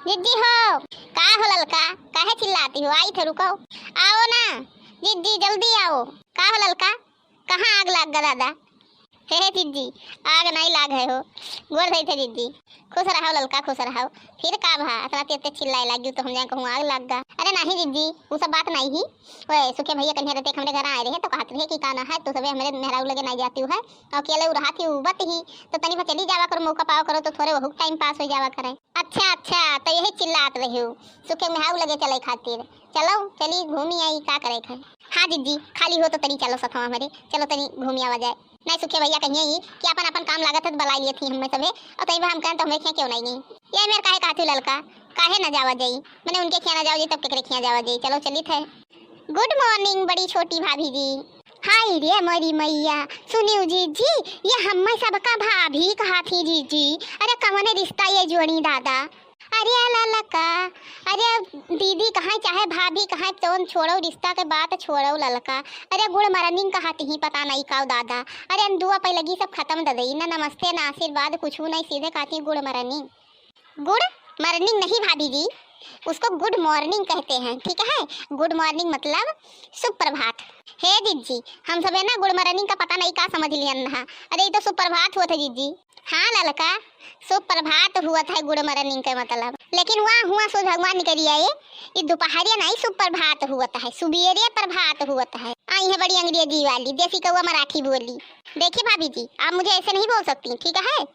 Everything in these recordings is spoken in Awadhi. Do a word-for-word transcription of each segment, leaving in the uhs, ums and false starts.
जिज्जी हो, का हो ललका, काहे चिल्लाती हो? आई थे, रुको, आओ ना जिज्जी, जल्दी आओ। का हो ललका, कहाँ आग लाग गा दादा? हे, हे जिज्जी, आग नाई लाग है हो, गोड़ धई थे जिज्जी। खुश रहो ललका, खुश रहो। फिर का भा, इतना तेज तेज चिल्लाए लागी तो हम जान कहूँ आग लाग गा। अरे नहीं जिज्जी, वो सब बात नहीं ही। ओए, सुखे भैया कन्हैया रहते हमरे घर आए रहे तो कहत रहे कि का ना है, तू सबे हमरे मेहरारू लगे नाई जाती है, अकेले उ रहत ही उबत ही, तो तनी भा चली जावा करो, मौका पावा करो तो थोड़े वहू टाइम पास हो जावा करे। अच्छा अच्छा, तो यही चिल्लात रही हूँ सुखे मेहरारू लगे चले खातिर। चलो चली घूमी आई, का करे खाए। हाँ जिज्जी, खाली हो तो तनी चलो सथवा हमरे, चलो तनी घूमी आवा जाए। नहीं सुखे भैया कहिए ही कि अपन अपन काम लागत है तो बुलाई लिए थी हमें सभे, और तई भा हम कहन तो हमें खिया क्यों नहीं गई। ये मेरे काहे कहती ललका, काहे ना जावा जाई, मैंने उनके खिया ना जावा जाई तब केकरे खिया जावा जाई, चलो चली थे। गुड मॉर्निंग बड़ी छोटी भाभी जी। हाय रे मोरी मैया, सुनियो जीजी, ये हम्मे सबका भाभी कहा थी जीजी। अरे कवने रिश्ता ये जोड़ी दादा। अरे ललका, अरे दीदी कहाँ चाहे भाभी कहाँ, तोन छोड़ो रिश्ता के बात छोड़ो ललका। अरे गुड़ मरनिंग कहा थी पता नहीं काऊ दादा। अरे अन दुआ पै लगी सब खत्म ददई, ना नमस्ते ना आशीर्वाद कुछ नहीं, सीधे कहती गुड़ मरनिंग। गुड मॉर्निंग नहीं भाभी जी, उसको गुड मॉर्निंग कहते हैं, ठीक है? गुड मॉर्निंग मतलब सुप्रभात। हे जिज्जी, हम सबे ना गुड मॉर्निंग का पता नहीं का समझ लियन हा। अरे ये तो सुप्रभात हुआ था जिज्जी। हाँ ललका, सुप्रभात हुआ था गुड मॉर्निंग का मतलब। लेकिन वहाँ हुआ सूर्य भगवान निकल आए, ये दोपहरिया नहीं सुप्रभात हुआ है, सुबेरे प्रभात हुआ है। आई है बड़ी अंग्रेजी वाली, देसी कौआ मराठी बोली। देखिए भाभी जी, आप मुझे ऐसे नहीं बोल सकती, ठीक है?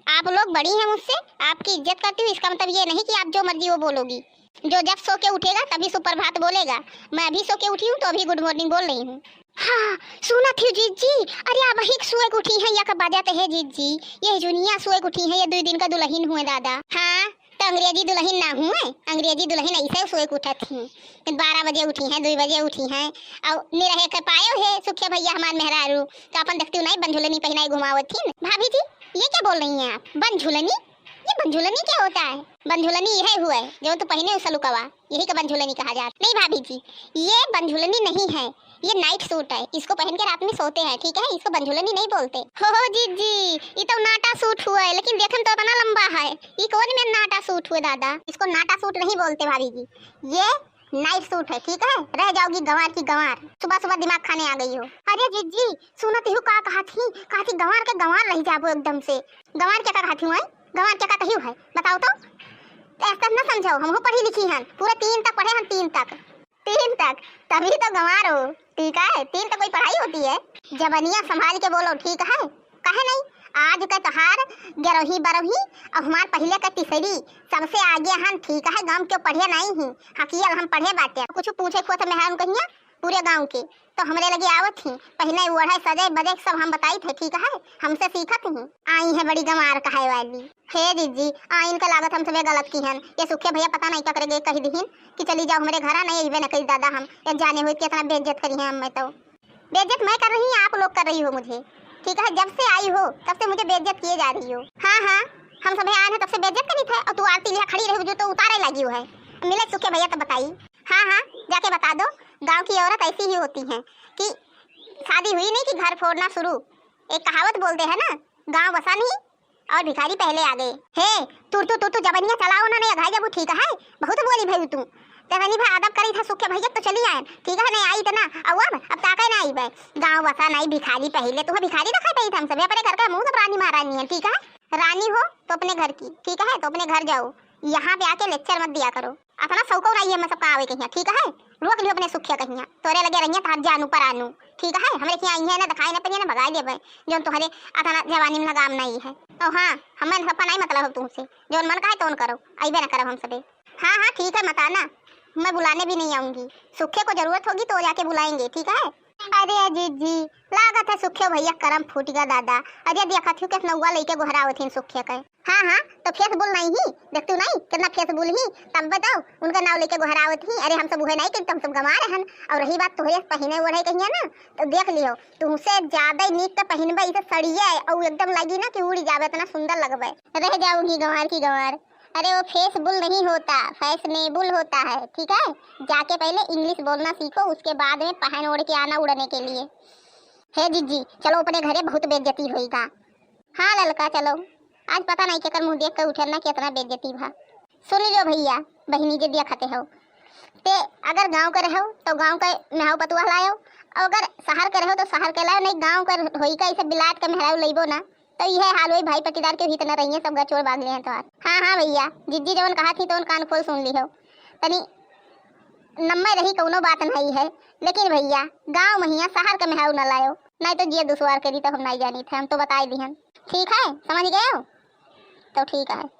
आप लोग बड़ी हैं मुझसे, आपकी इज्जत करती हूँ, इसका मतलब ये नहीं कि आप जो मर्जी वो बोलोगी। जो जब सो के उठेगा तभी सुप्रभात बोलेगा। मैं अभी सो के उठी हूँ तो अभी गुड मॉर्निंग बोल रही हूँ। हाँ, सुना थी जीजी, अरे आप वही सोए के उठी हैं या का बाजा ते है जीजी, ये जुनिया सोए के उठी हैं, ये दो दिन का दुल्हन हुए दादा। हाँ, तो अंग्रेजी दुल्हन ना हुए, अंग्रेजी दुल्हन ऐसे सोए के उठत ही। बारह बजे उठी हैं, दो बजे उठी हैं, और निरहे के पायो है सुखिया भैया हमार मेहरारू, तो अपन देखती हूँ नहीं बंझुलनी पहनाई घुमावत थी। भाभी जी, ये क्या बोल रही हैं आप? बंझुलनी? ये बंझुलनी क्या होता है? बंझुलनी यह हुआ है जो तू पहने उस लुकवा, यही का बंझुलनी कहा जाता। नहीं भाभी जी, ये बंझुलनी नहीं है, ये नाइट सूट है, इसको पहन के रात में सोते हैं, ठीक है? इसको बंझुलनी नहीं बोलते। हो हो जीजी, ये तो नाटा सूट हुआ है, लेकिन देखन तो इतना लंबा है, ये कौन में नाटा सूट हुए दादा? इसको नाटा सूट नहीं बोलते भाभी जी, ये नाइट सूट है, ठीक है? रह जाओगी गंवार की गंवार, सुबह सुबह दिमाग खाने आ गई हो। अरे जीजी, सुनत ही का कहा थी, कहा थी गंवार के गंवार रह जाबो एकदम से। गंवार क्या कहा थी? गंवार क्या कही है बताओ तो? ऐसा न समझो, हमहू पढ़ी लिखी हन, पूरे तीन तक पढ़े हन, तीन तक। तीन तक? तभी तो गंवार हो, ठीक है? तीन तक कोई पढ़ाई होती है? जबनिया संभाल के बोलो, ठीक है? कहे नहीं, आज का तोहार ग्यारहवीं बारहवीं और हमार पहले का तीसरी, सबसे आगे हन, ठीक है? गाँव के पढ़े नहीं ही, हकियल हम पढ़े बाटे। कुछ पूछे खोत में है उनकहिया पूरे गाँव के, तो हमरे लगे आवत ही, पहने ओढ़े सजे बजे सब हम बताई थे, ठीक है? हमसे सीखत ही। आई है बड़ी गंवार कहे वाली। हे जीजी, आ इनका लागत हम सबे गलत की हन। ये सुखे भैया पता नहीं क्या करेंगे, कही दिहिन कि चली जाओ हमरे घरा, नहीं अइबे न करी दादा हम। ये जाने हुई कितना बेइज्जत करी है हमें तो। बेइज्जत मैं कर रही हूँ, आप लोग कर रही हो मुझे, ठीक है? जब से आई हो तब से मुझे बेइज्जत किए जा रही हो। हाँ हाँ, हम सबे आए हैं तब से बेइज्जत करी थे, और तू आरती लिहा खड़ी रही हो जो तो उतारे लगी हो है। मिले सुखे भैया तो बताई। हाँ हाँ, जाके बता दो, गाँव की औरत ऐसी ही होती हैं कि शादी हुई नहीं कि घर फोड़ना शुरू। एक कहावत बोलते हैं ना, गाँव बसा नहीं और भिखारी पहले आ गए। हे, तुरतु तुरतु जबनिया चलाओ ना, नहीं अघाई जाबू, ठीक है? बहुत बोली भई तू। तबनी भा अदब करी था सुखे भैया तो चली आए, ठीक है? नहीं आई तो ना, अब अब, अब ताके ना आई बे। गाँव बसा नहीं, भिखारी पहले। तू भिखारी दिखाई पड़ी था हम सब, अपने घर का मुँह सब रानी महारानी है, ठीक है? रानी हो तो अपने घर की, ठीक है? तो अपने घर जाओ, यहाँ पे आके लेक्चर मत दिया करो। अतना सौको रही है, मैं सबका आवे कहिया, ठीक है? रोक लियो अपने सुखिया कहिया, तोरे लगे रहिया तार जानू पर आनू, ठीक है? हमरे खिया आई है ना, दिखाई ना पड़िया ना, भगाई देबे, जो तोहरे अतना जवानी में लगाम नहीं है। और हाँ, हमें सबका नहीं मतलब हो तुमसे, जो मन का है तो करो, अइबे ना करब हम सबे। हाँ हाँ ठीक है, मत आना, मैं बुलाने भी नहीं आऊंगी। सुखे को जरूरत होगी तो जाके बुलाएंगे, ठीक है? अरे जीजी, लागत है सुखे भैया करम फूट गया दादा। अरे देखा थी किस नौवा लइके गोहरावत हिन सुखे के। हाँ हाँ, तो फेस बोल नहीं ही, देख तू नहीं कितना फेस बोल ही, तब बताओ उनका नाव लेके गोहरावत ही। अरे हम सब उहे नहीं कि हम सब गंवार हन। और रही बात तोहरे पहने ओढ़े कहिया ना, तो देख लियो, तुमसे ज्यादा ही नीक तो पहनबे इसे सड़िए, और एकदम लगी ना कि उड़ जावे, इतना सुंदर लगबे। रह जाऊंगी गंवार की गंवार। अरे वो फेसबुल नहीं होता, फैशनेबल होता है, ठीक है? जाके पहले इंग्लिश बोलना सीखो, उसके बाद में पहन ओढ़ के आना उड़ने के लिए। हे जीजी, चलो अपने घरे, बहुत बेइज्जती होइगा। हाँ ललका, चलो, आज पता नहीं केकर मुँह देख के उठे ना, कितना बेइज्जती भा। सुन लियो भइया, बहिनी जे दिया खाते हो, ते अगर गाँव के रहो तो गाँव के मेहरारू पतुआ लायो, और अगर शहर के रहो तो शहर के लायो, नहीं गाँव के होई का, इसे बिलात के मेहरारू लइबो ना, तो इहे हाल होई भाई पटीदार के हित न रहिए, सब गचोर बांध लिए हैं तोहार। हाँ हाँ भइया, जिज्जी जवन कहा थी तो कान खोल सुन लिहो। तनी नम्मे रही कौनो बात नहीं है, लेकिन भइया गाँव महिया शहर के मेहरारू न लायो, नहीं तो जिया दुश्वार करी तो हम नहीं जानी थे, हम तो बताई दिहन। ठीक है, समझ गए हो? तो ठीक है।